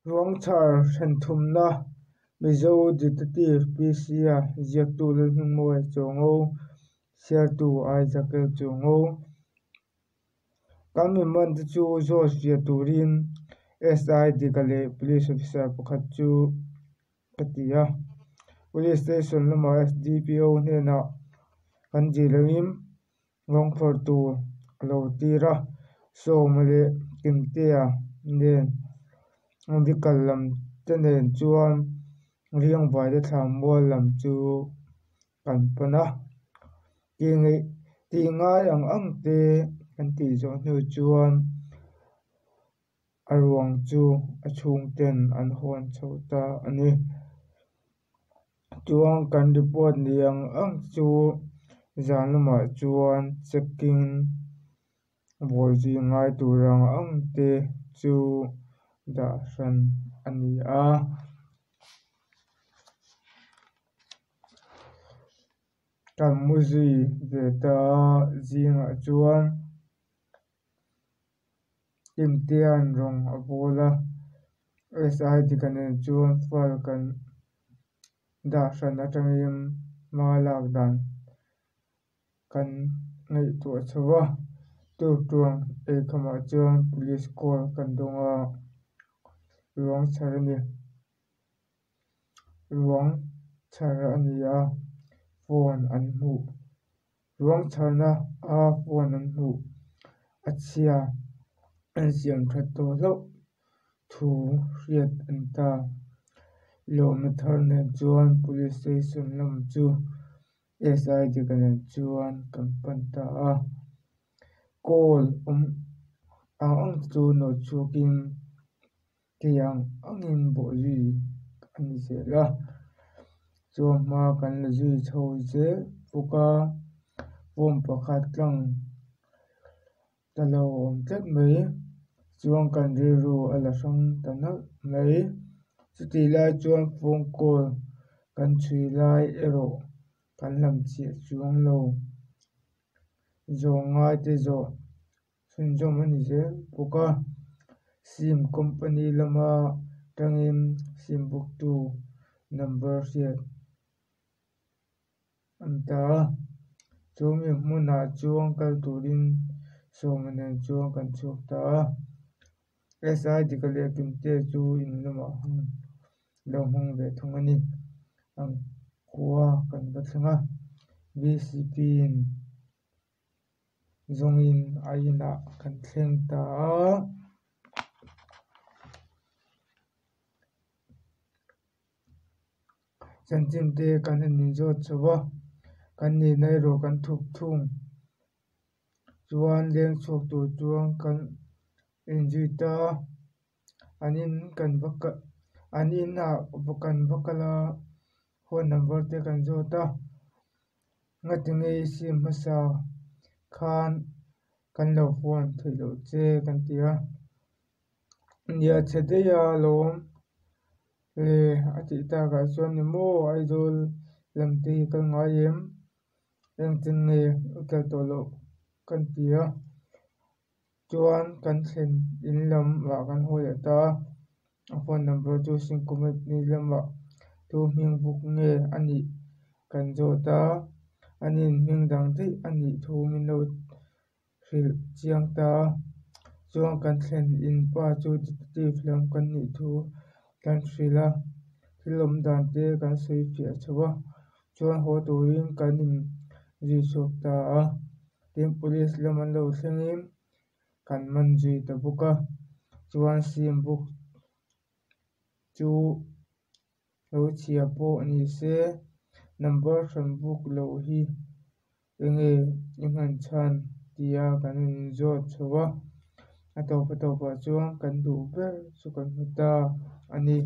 Ruangchhar Thenthumna, Mizo Detective PC-a ziaktu Lalhmingmawia Chawngo, chhiartu Isaac L. Chawngo. Kan mi man te chu zawt fiah turin SI Dika leh Police Officer pakhat chu ka ti a. Police Station lamah SDPO hnenah kan dil angin Rawng phawrh tur a lo tir a, Sawma leh Kimtea nen medical lam te nen chuan Riangvai te thla mual lam chu kan pan a, tih ngeih tih ngai ang ang te kan tih zawh hnu chuan a ruang chu a chhungten an hawn chho ta a ni. Chuan kan report ni ang ang chu zan lamah chuan checking vawi zui ngai tur ang ang te chu dah hran a ni a. Kan mu zui ve ta a zingah chuan. Kimtea'n rawng a bawl a, SI Dika nen chuan file kan dah hran atangin hma lak dan kan ngaihtuah chho a, tuktuang eikhamah chuan police call kan dawng a, ruang chhar a ni. Ruang chhar a ni a, phone an hmuh. Ruang chharna a phone an hmuh a chhia an siam that tawh hlauh thu hriat an ta. Lawmna thar nen chuan police station lam chu SI Dika nen chuan kan pan ta a. Call awm ang ang te chu nawt chhuakin Thei ang angin bawh zui a ni zel a, chuan hma kan la zui chho zel bawk a, form pakhat tlang ta lo awm tlat mai, chuan kan rilru a la hrang ta nalh mai, chutih lai chuan phone call kan chhui lai erawh kan lam chiah chuang lo, zawh ngai te zawh. Chhunzawm a ni zel bawk a, sim company lama tangin sim book tu number hriat a ni ta a, chu mi hmunah chuan kal turin sawma nen chuan kan chhuak ta a, SI Dika leh Kimtea chu in lamah hun lo hmang ve thung a ni, an khua kan va thleng a, VCP in. Zawngin a inah kan thleng ta a. Chanchin te kan han inzawt chho a, kan nihna erawh kan thup thung. Chuan leng chhuak tur chuan kan inzui ta a, an in kan va kal an inah kan va kal a, phone number te kan zawt a. Ngatinge i sim hmasa khan kan lo phone theih loh che kan ti a, nia chhe daih a lawm le a tih takah chuan ni maw Aizawl lam te hi kal ngai em engtin nge i kal tawh loh kan ti a, chuan kan thlen in lam ah kan haw leh ta a, a phone number chu sim company lamah tu hming buk nge a nih kan zawt a, a nin hming dang daih a nih thu min lo hrilh chiang ta a, chuan kan thlen in pa chu detective lam kan nih thu kan hrilh a, thil awm dan te kan sawi fiah chho a, chuan haw turin kan in zui chhuak ta a. Tin police lam an lo thlengin kan man zui ta bawk a, chuan sim book chu lo chhia pawh ni se number hran book loh hi enge i hman chhan tia kan inzawt chho a, a tawp a tawpah chuan kan duh ber chu kan hmu ta a ni.